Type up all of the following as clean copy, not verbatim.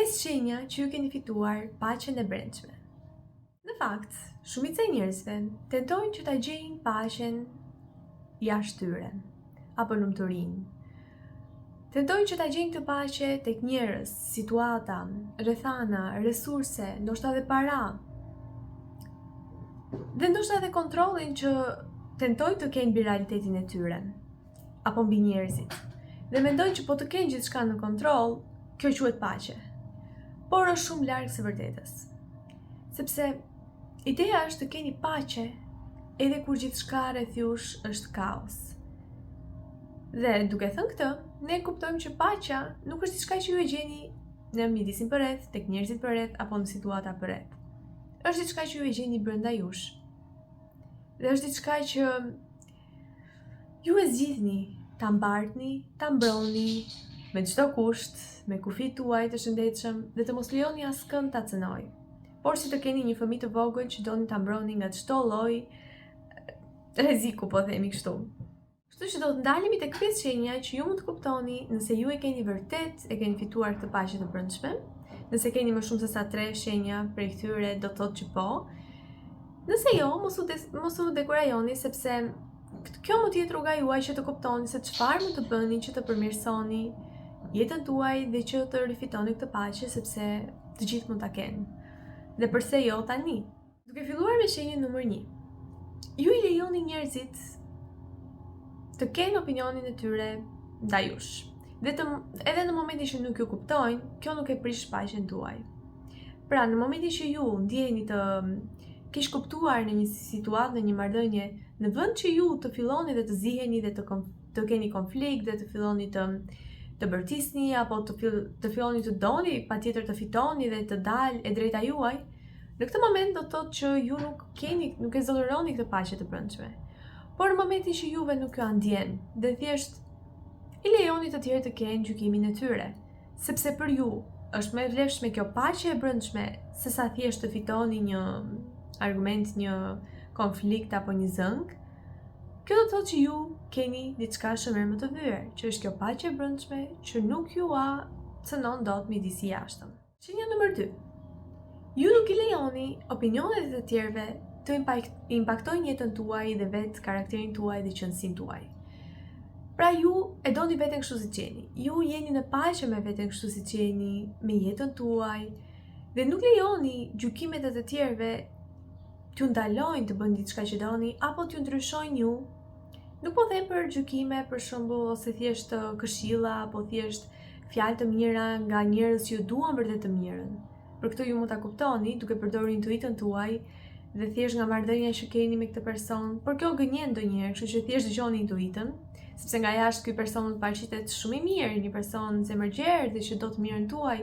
5 shenja që ju keni fituar paqen e brendshme. Në fakt, shumica e njerëzve tentojnë që ta gjejnë paqen jashtë tyre apo lumturinë. Tentojnë që ta gjejnë këtë paqe tek njerëz, situata, rrethana, resurse, ndoshta edhe para. Dhe ndoshta edhe kontrollin që tentojnë të kenë mbi realitetin e tyre apo mbi njerëzit. Dhe mendojnë që po të kenë gjithçka në kontroll, kjo quhet paqe. Por është shumë larg së vërtetës. Sepse ideja është të keni paqe edhe kur gjithçka rreth jush është kaos. Dhe duke thënë këtë, ne kuptojmë që paqja nuk është diçka që ju e gjeni në mjedisin përreth, tek njerëzit përreth apo në situata përreth. Është diçka që ju e gjeni brenda jush. Dhe është diçka që Ju e zgjidhni ta mbartni, ta mbroni me çdo kusht, me kufijtë tuaj të shëndetshëm dhe të mos lejoni askënd ta cënojë. Por si të keni një fëmijë të vogël që doni ta mbroni nga çdo lloj rreziku, po themi kështu. Kështu që do të ndalemi tek pesë shenja që ju mund të kuptoni nëse ju e keni vërtet e keni fituar këtë paqe të brendshme. Nëse keni më shumë se sa tre shenja prej këtyre, do të thotë që po. Nëse jo, mos u mos u dekurajoni sepse kjo mund të jetë rruga juaj që të kuptoni se çfarë mund të bëni që të përmirësoni jetën tuaj dhe që të rifitoni këtë paqe sepse të gjithë mund ta kenë. Dhe përse jo tani? Duke filluar me shenjën numër 1. Ju i lejoni njerëzit të kenë opinionin e tyre ndaj jush. Dhe të, edhe në momentin që nuk ju kuptojnë, kjo nuk e prish paqen tuaj. Pra, në momentin që ju ndjeheni të keqkuptuar në një situatë, në një marrëdhënie, në vend që ju të filloni dhe të ziheni dhe të të keni konflikt dhe të filloni të të bërtisni apo të fill, të filloni të doni patjetër të fitoni dhe të dalë e drejta juaj, në këtë moment do të thotë që ju nuk keni, nuk e zotëroni këtë paqe të brendshme. Por në momentin që juve nuk jua ndjen dhe thjesht i lejoni të tjerë të kenë gjykimin e tyre, Sepse për ju është më e vlefshme kjo paqe e brendshme sesa thjesht të fitoni një argument, një konflikt apo një zënkë. Kjo do të thotë që ju keni diçka shumë herë më të vyer, që është kjo paqe e brendshme që nuk jua cënon dot mjedisi i jashtëm. Shenja numër 2. Ju nuk i lejoni opinionet e të tjerëve të impaktojnë jetën tuaj dhe vetë karakterin tuaj dhe qenësinë tuaj. Pra ju e doni veten kështu siç jeni. Ju jeni në paqe me veten kështu siç jeni, me jetën tuaj dhe nuk lejoni gjykimet e të tjerëve t'ju ndalojnë të bëni diçka që doni apo t'ju ndryshojnë ju. Nuk po them për gjykime, për shembull, ose thjesht këshilla apo thjesht fjalë të mira nga njerëz që ju duan vërtet të mirën. Për këtë ju mund ta kuptoni duke përdorur intuitën tuaj dhe thjesht nga marrëdhënia që keni me këtë person, por kjo gënjen ndonjëherë, kështu që thjesht dëgjoni intuitën, sepse nga jashtë ky person mund të paraqitet shumë i mirë, një person zemërgjerë dhe që do të mirën tuaj,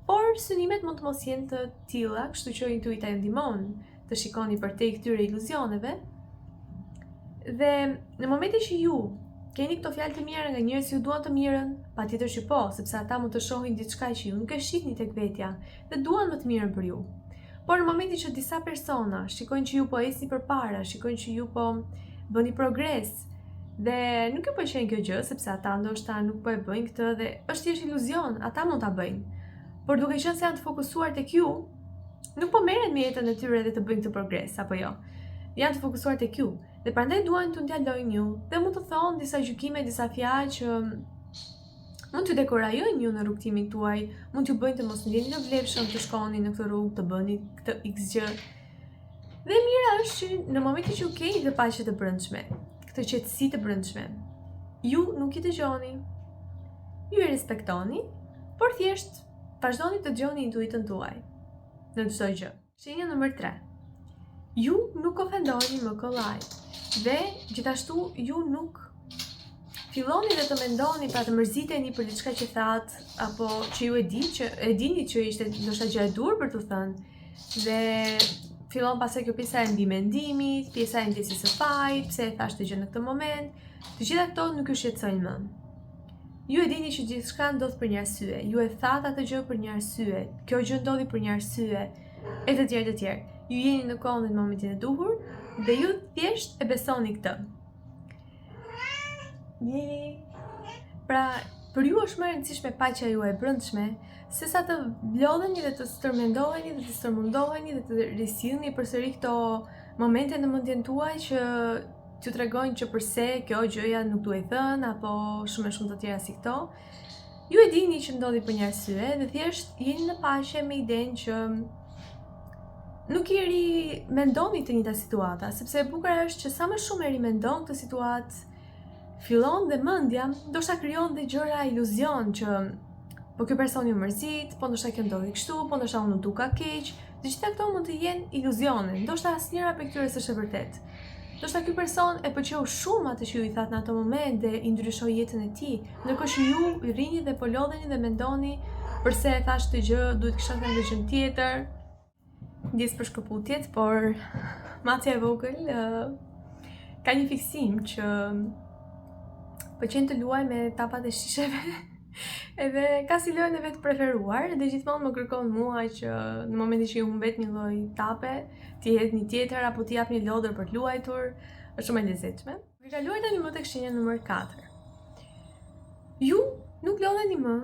por synimet mund të mos jenë të tilla, kështu që intuita ju ndihmon të shikoni përtej këtyre iluzioneve. Dhe në momentin që ju keni këto fjalë të mira nga njerëz që ju duan të mirën, patjetër që po, sepse ata mund të shohin diçka që ju nuk e shihni tek vetja dhe duan më të mirën për ju. Por në momentin që disa persona shikojnë që ju po ecni përpara, shikojnë që ju po bëni progres dhe nuk ju pëlqen kjo gjë sepse ata ndoshta nuk po e bëjnë këtë dhe është thjesht iluzion, ata mund ta bëjnë. Por duke qenë se janë të fokusuar tek ju, nuk po merren me jetën e tyre dhe të bëjnë këtë progres apo jo. Janë të fokusuar tek ju dhe prandaj duan t'ju ndalojnë ju dhe mund të thonë disa gjykime, disa fjalë që mund t'ju dekurajojnë ju në rrugëtimin tuaj, mund t'ju bëjnë të mos ndjeni të vlefshëm të shkoni në këtë rrugë, të bëni këtë X gjë. Dhe e mira është që në momentin që ju keni këtë paqe të brendshme, këtë qetësi të brendshme, ju nuk i dëgjoni. Ju i respektoni, por thjesht Vazhdoni të dëgjoni intuitën tuaj në çdo gjë. Shenja numër 3. Ju nuk ofendoheni më kollaj dhe gjithashtu ju nuk filloni dhe të mendoni pra të mërziteni për diçka që thatë apo që ju e di që e dini që ishte ndoshta gjë e duhur për t'u thënë dhe fillon pastaj kjo pjesa e mbimendimit, pjesa e ndjesisë së fajit, pse e thashë këtë gjë në këtë moment, të gjitha këto nuk ju shqetësojnë më. Ju e dini që gjithçka ndodh për një arsye. Ju e thatë atë gjë për një arsye. Kjo gjë ndodhi për një arsye. E të tjerë të tjerë. Ju jeni në kohën dhe në momentin e duhur dhe ju thjesht e besoni këtë. Pra, Për ju është më e rëndësishme paqja juaj e brendshme sesa të lodheni dhe të stërmendoheni dhe të stërmundoheni dhe të risillni përsëri këto momente në mendjen tuaj që t'ju tregojnë që përse kjo gjëja nuk duhej thënë apo shumë e shumë të tjera si këto. Ju e dini që ndodhi për një arsye dhe thjesht jeni në paqe me idenë që nuk i rimendoni të njëjta situata, sepse e bukura është që sa më shumë e rimendon këtë situatë, fillon dhe mendja, ndoshta krijon dhe gjëra iluzion që po ky personi u mërzit, po ndoshta kjo ndodhi kështu, po ndoshta unë u duka keq, të gjitha këto mund të jenë iluzione, ndoshta asnjëra prej këtyre s'është e vërtetë. Ndoshta ky person e pëlqeu shumë atë që ju i thatë në ato moment dhe i ndryshoi jetën e tij, ndërkohë që ju rrini dhe po lodheni dhe mendoni përse e thashë këtë gjë, duhet kisha thënë gjën tjetër. Ndjesë për shkëputjet, por macja e vogël uh, ka një fiksim që pëlqen të luajë me tapat e shisheve. Edhe ka si lojën e vet preferuar dhe gjithmonë më kërkon mua që në momentin që i humbet një lloj tape, t'i hedh një tjetër apo t'i jap një lodër për të luajtur, është shumë e lezetshme. Ke kaluar tani më tek shenja numër 4. Ju nuk lodheni më.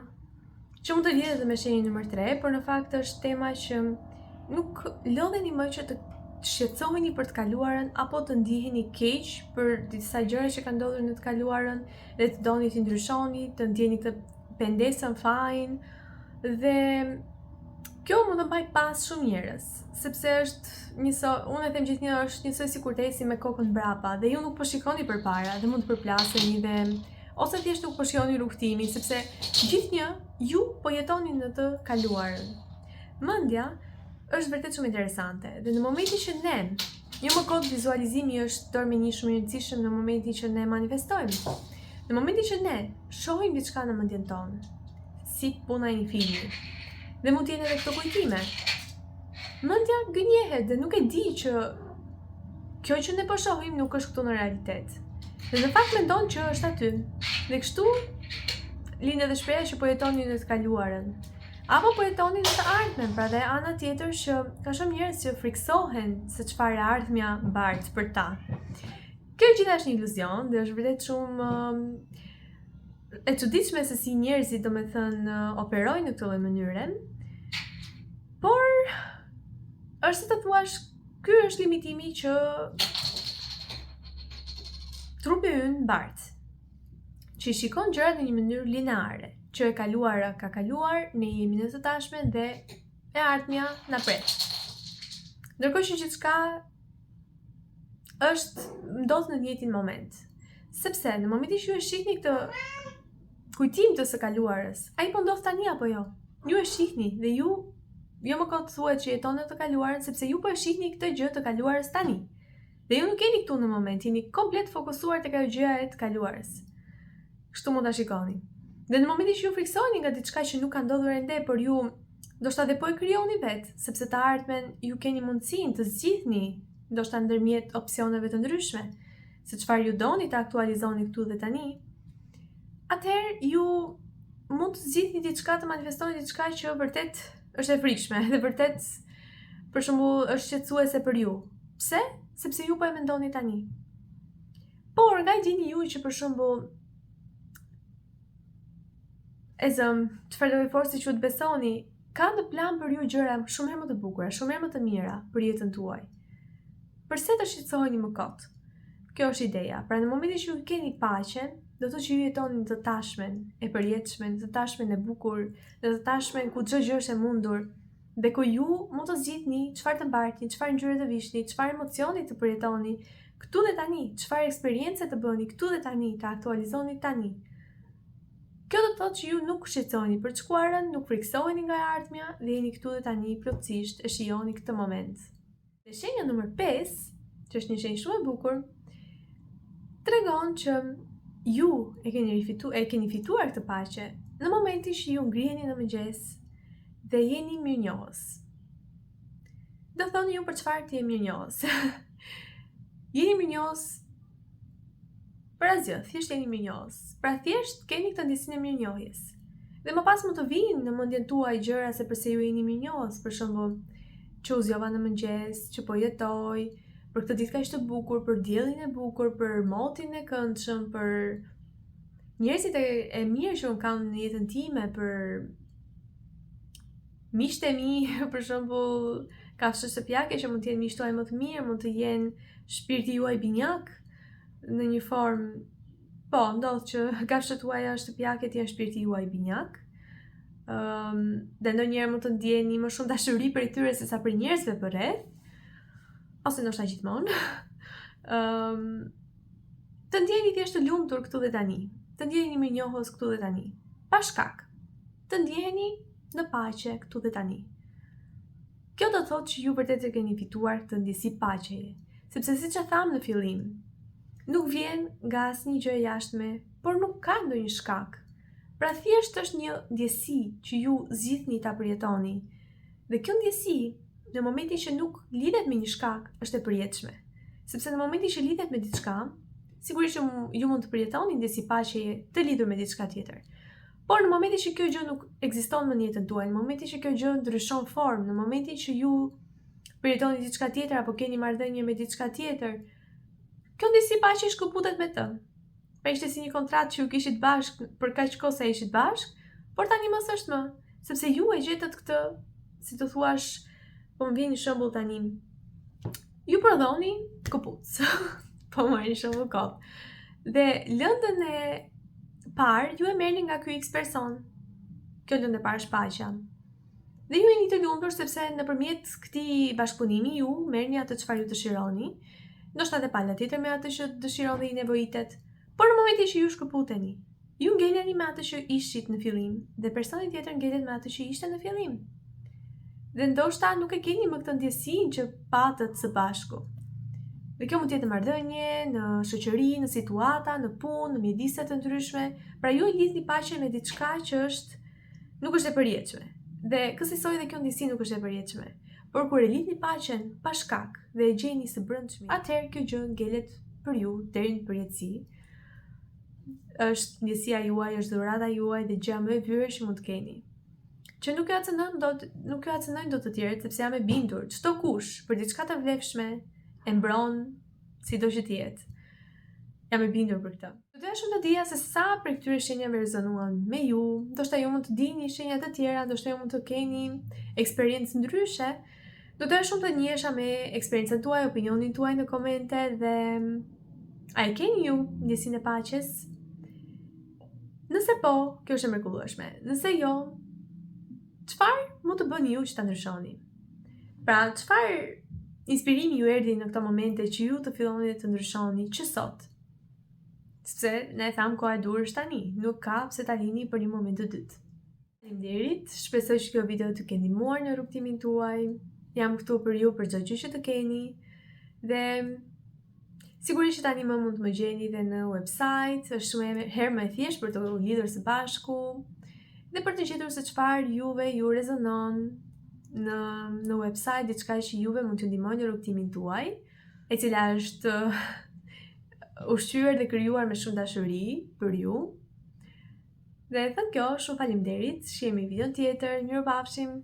Që mund të lidhet edhe me shenjën numër 3, por në fakt është tema që nuk lodheni më që të shqetësoheni për të kaluarën apo të ndiheni keq për disa gjëra që kanë ndodhur në të kaluarën dhe të doni t'i ndryshoni, të ndjeni këtë pendesën, fajin dhe kjo mund të mbajë pas shumë njerëz, sepse është njësoj, unë e them gjithnjë është njësoj sikur të ecni me kokën mbrapa dhe ju nuk po shikoni përpara dhe mund të përplaseni dhe ose thjesht nuk po shijoni rrugëtimin, sepse gjithnjë ju po jetoni në të kaluarën. Mendja është vërtet shumë interesante dhe në momentin që ne Jo më kot vizualizimi është termini shumë i rëndësishëm në momentin që ne manifestojmë. Në momentin që ne shohim diçka në mendjen tonë, si puna e një filmi, dhe mund të jenë edhe këto kujtime. Mendja gënjehet dhe nuk e di që kjo që ne po shohim nuk është këtu në realitet. Dhe në fakt mendon që është aty. Dhe kështu lind edhe shprehja që po jetoni në të kaluarën. Apo po jetoni në të ardhmen, pra dhe ana tjetër që ka shumë njerëz që frikësohen se çfarë e ardhmja mbart për ta. Kjo gjitha është një iluzion dhe është vërtet shumë um, e çuditshme se si njerëzit domethënë operojnë në këtë lloj mënyre. Por është si të thuash, ky është limitimi që trupi ynë mbart. Që i shikon gjërat në një mënyrë lineare, që e kaluara ka kaluar, ne jemi në të tashmen dhe e ardhmja na pret. Ndërkohë që gjithçka është ndodh në të njëjtin moment. Sepse në momentin që ju e shihni këtë kujtim të së kaluarës, ai po ndodh tani apo jo? Ju e shihni dhe ju jo më kot thuhet që jeton në të kaluarën sepse ju po e shihni këtë gjë të kaluarës tani. Dhe ju nuk jeni këtu në moment, jeni komplet fokusuar tek ajo gjëja e të kaluarës. Kështu mund ta shikoni. Dhe në momentin që ju frikësoheni nga diçka që nuk ka ndodhur ende, por ju ndoshta dhe po e krijoni vetë, sepse të ardhmen ju keni mundësinë të zgjidhni ndoshta ndërmjet opsioneve të ndryshme, se çfarë ju doni të aktualizoni këtu dhe tani, atëherë ju mund të zgjidhni diçka, të manifestoni diçka që vërtet është e frikshme dhe vërtet për shembull është shqetësuese për ju. Pse? Sepse ju po e mendoni tani. Por nga e dini ju që për shembull e zëm, çfarëdo lloj force që ju të besoni, ka në plan për ju gjëra shumë herë më të bukura, shumë herë më të mira për jetën tuaj. Përse të shqetësoheni më kot? Kjo është ideja. Pra në momentin që ju keni paqen, do të thotë që ju jetoni në të tashmen e përjetshme, në të tashmen e bukur, në të tashmen ku çdo gjë është e mundur dhe ku ju mund të zgjidhni çfarë të mbartni, çfarë ngjyre të vishni, çfarë emocioni të përjetoni këtu dhe tani, çfarë eksperience të bëni këtu dhe tani, të aktualizoni tani. Kjo do të thotë që ju nuk shqetësoheni për të shkuarën, nuk frikësoheni nga e ardhmja dhe jeni këtu dhe tani plotësisht e shijoni këtë moment. Dhe shenja numër 5, që është një shenjë shumë e bukur, tregon që ju e keni rifitu, e keni fituar këtë paqe në momentin që ju ngriheni në mëngjes dhe jeni mirënjohës. Do thoni ju për çfarë të jem mirënjohës. jeni mirënjohës Për asgjë, thjesht jeni mirënjohës. Pra thjesht keni këtë ndjesinë e mirënjohjes. Dhe më pas mund të vijnë në mendjen tuaj gjëra se përse ju jeni mirënjohës, për shembull, që u zgjova në mëngjes, që po jetoj, për këtë ditë kaq të bukur, për diellin e bukur, për motin e këndshëm, për njerëzit e, e mirë që unë kam në jetën time, për miqtë e mi, për shembull, kafshët shtëpiake që mund të jenë miqtë tuaj më të mirë, mund të jenë shpirti juaj binjak në një formë. Po, ndodh që kafshët tuaja shtëpiake të jenë shpirti juaj binjak. Ëm um, dhe ndonjëherë mund të ndjeni më shumë dashuri prej tyre sesa prej njerëzve përreth, ose ndoshta gjithmonë. Ëm um, të ndjeheni thjesht të lumtur këtu dhe tani, të ndjeheni mirënjohës këtu dhe tani, pa shkak. Të ndjeheni në paqe këtu dhe tani. Kjo do të thotë që ju vërtet e keni fituar këtë ndjesi paqeje, sepse siç e thamë në fillim, nuk vjen nga asnjë gjë e jashtme, por nuk ka ndonjë shkak. Pra thjesht është një ndjesi që ju zgjidhni ta përjetoni. Dhe kjo ndjesi, në momentin që nuk lidhet me një shkak, është e përjetshme. Sepse në momentin që lidhet me diçka, sigurisht që ju mund të përjetoni ndjesi paqeje të lidhur me diçka tjetër. Por në momentin që kjo gjë nuk ekziston më në jetën tuaj, në momentin që kjo gjë ndryshon formë, në momentin që ju përjetoni diçka tjetër apo keni marrëdhënie me diçka tjetër, kjo ndjesi paqe shkëputet me të. Pra ishte si një kontratë që ju kishit bashkë për kaq kohë sa ishit bashkë, por tani më s'është më, sepse ju e gjetët këtë, si të thuash, po më vjen një shembull tani. Ju prodhoni këpucë. po marr një shembull kot. Dhe lëndën e parë ju e merrni nga ky X person. Kjo lëndë e parë është paqja. Dhe ju jeni të lumtur sepse nëpërmjet këtij bashkëpunimi ju merrni atë çfarë ju dëshironi, ndoshta edhe pala tjetër me atë që dëshiron dhe i nevojitet. Por në momentin që ju shkëputeni, ju ngeleni me atë që ishit në fillim dhe personi tjetër ngelet me atë që ishte në fillim. Dhe ndoshta nuk e keni më këtë ndjesinë që patët së bashku. Dhe kjo mund të jetë në marrëdhënie, në shoqëri, në situata, në punë, në mjedise të ndryshme. Pra ju e lidhni paqen me diçka që është nuk është e përjetshme. Dhe kësisoj dhe kjo ndjesi nuk është e përjetshme. Por kur e lidhni paqen pa shkak dhe e gjeni së brendshmi, atëherë kjo gjë ngelet për ju deri në përjetësi. Është ndjesia juaj, është dhurata juaj dhe gjëja më e vyer që mund të keni. Që nuk jua cenojnë dot, nuk jua cenojnë dot të tjerët, sepse jam e bindur, çdokush për diçka të vlefshme e mbron sido që të jetë. Jam e bindur për këtë. Do doja shumë të dija se sa prej këtyre shenjave rezonuan me ju, ndoshta ju mund të dini shenja të tjera, ndoshta ju mund të keni eksperiencë ndryshe. Do doja shumë të njihesha me eksperiencën tuaj, opinionin tuaj në komente dhe a e keni ju ndjesinë e paqes? Nëse po, kjo është e mrekullueshme. Nëse jo, çfarë mund të bëni ju që ta ndryshoni? Pra, çfarë inspirimi ju erdhi në këto momente që ju të filloni të ndryshoni që sot? Sepse ne e thamë koha e duhur është tani, nuk ka pse ta lini për një moment të dytë. Faleminderit, shpresoj që kjo video t'ju ketë ndihmuar në rrugëtimin tuaj. Jam këtu për ju për çdo gjë që të keni dhe sigurisht që tani më mund të më gjeni dhe në website, është shumë herë më e thjeshtë për të lidhur së bashku dhe për të gjetur se çfarë juve ju rezonon në në website, diçka që juve mund t'ju ndihmojë në rrugëtimin tuaj, e cila është ushqyer dhe krijuar me shumë dashuri për ju. Dhe thënë kjo, shumë faleminderit. Shihemi në videon tjetër. Mirupafshim.